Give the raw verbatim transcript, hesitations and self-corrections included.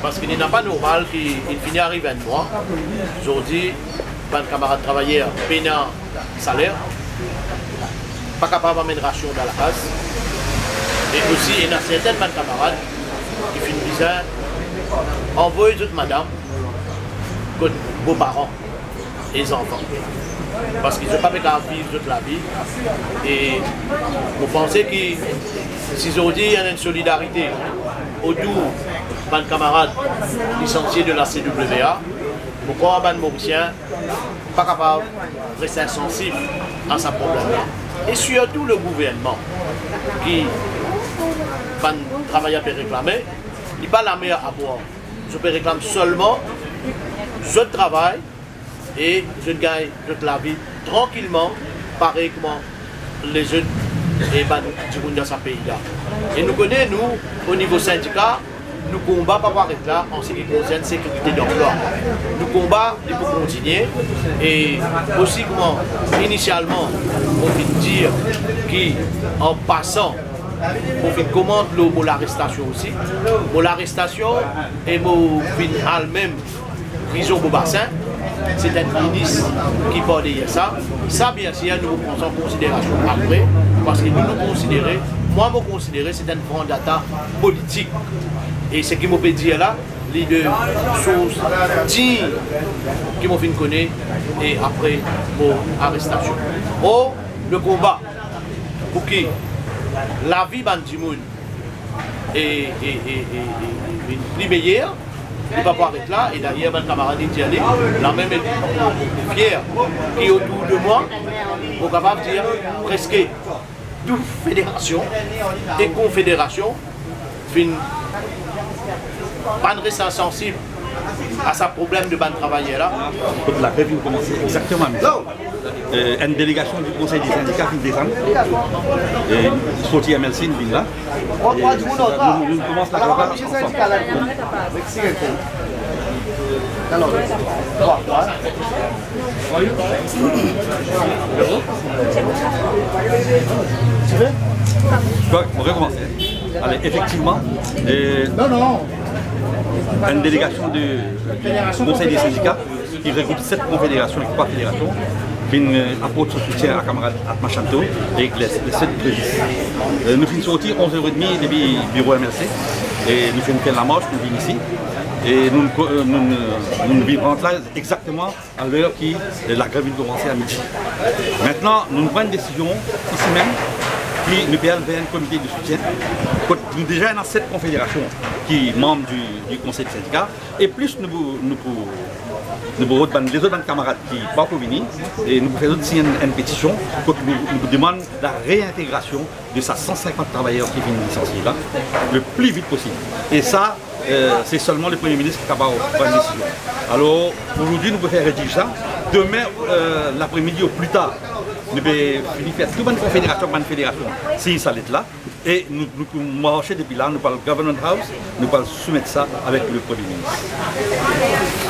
Parski li napa normal ki inn fini ariv enn mwa, zordi bann kamarad travayer pena saler, pa kapav amenn rasion dan lakaz, e osi ena sertin bann kamarad ki finn bizin anvoy zot madam kot boparan e zanfan, parski zot pa pe kapav viv zot lavi. E mo panse ki si zordi ena enn solidarite otour bann kamarad lisansie de la C W A, mo krwar bann Morisien pa kapav res insansib a sa problem la. E sirtou le gouvernman ki bann travayer pe reklame, li pa lamer a bwar. Zot pe reklam selman zot travay e zot gagn zot lavi trankilman, parey kouma lezot e bann dimoun dan sa pei la. E nou kone, nou, o nivo sindika, nou konba pa pou aret la an se ki konsern sekirite danplwa. Nou konba, li pou kontigne. E osi, kouma inisialman mo finn dir ki, an pasan, mo finn komant lor mo larestasion osi. Mo larestasion e mo finn al mem prizon Bobasin, se enn minis ki par deryer sa. Sa, biensir, nou pran sa an konsiderasion apre, parski nou, nou konsidere, mwa, mo konsidere se enn vandata politik. E seki mo pe dir la, li de sours dign ki mo finn kone, e apre mo arestasion. Or, le konba pou ki lavi bann dimoun e, e, e, e, e, e pli meyer, li pa pou aret la. E dayer, bann kamarad inn dir li, lamem mo fier ki otour de mwa, mo kapav dir preske tou federasion e konfederasion finn pa'nn res insansib a sa problem de bann travayer la. Kot lagrev inn koumanse exakteman, eh, enn delegasion di Konsey de Sindika finn desann, e sorti M L C, inn vinn la. E nou, nou koumans lagrev la ansam. Bon, nou rekoumans. Ale, efektivman, eh, enn delegasion de, di Konsey de Sindika ki regroup set konfederasion e trwa federasion, finn, eh, aport so soutien a kamarad Atma Shanto ek le, le set Grévis. Eh, nou finn sorti onz er edmi depi biro M L C, e nou finn fer lamars, nou vinn isi, e nou, eh, nou, eh, nou vinn rant la exakteman aler ki, eh, lagrev inn koumanse a midi. Aster, nou pran enn desizion isi mem, ki nou pe al ver enn komite de soutien, kot nou deza ena set konfederasion ki manm di, di Konsey de Sindika, e plis nou pou, nou pou, nou pou rod bann, lezot bann kamarad ki pa pou vini, e nou pou fer zot sign enn, enn petision, kot nou, nou pou demann lareintegrasion de sa san sinkant travayer ki finn lisansie la, le pli vit posib. E sa, eh, se selman le Premie Minis ki kapav pran enn desizion. Alor, ozordi, nou pe fer rediz sa. Demin, eh, lapremidi o pli tar, nou pe fini fer tou bann konfederasion, bann federasion, sign sa let la. E nou, nou pou marse depi la, nou pou al Government House, nou pou al soumet sa avek le Premie Minis.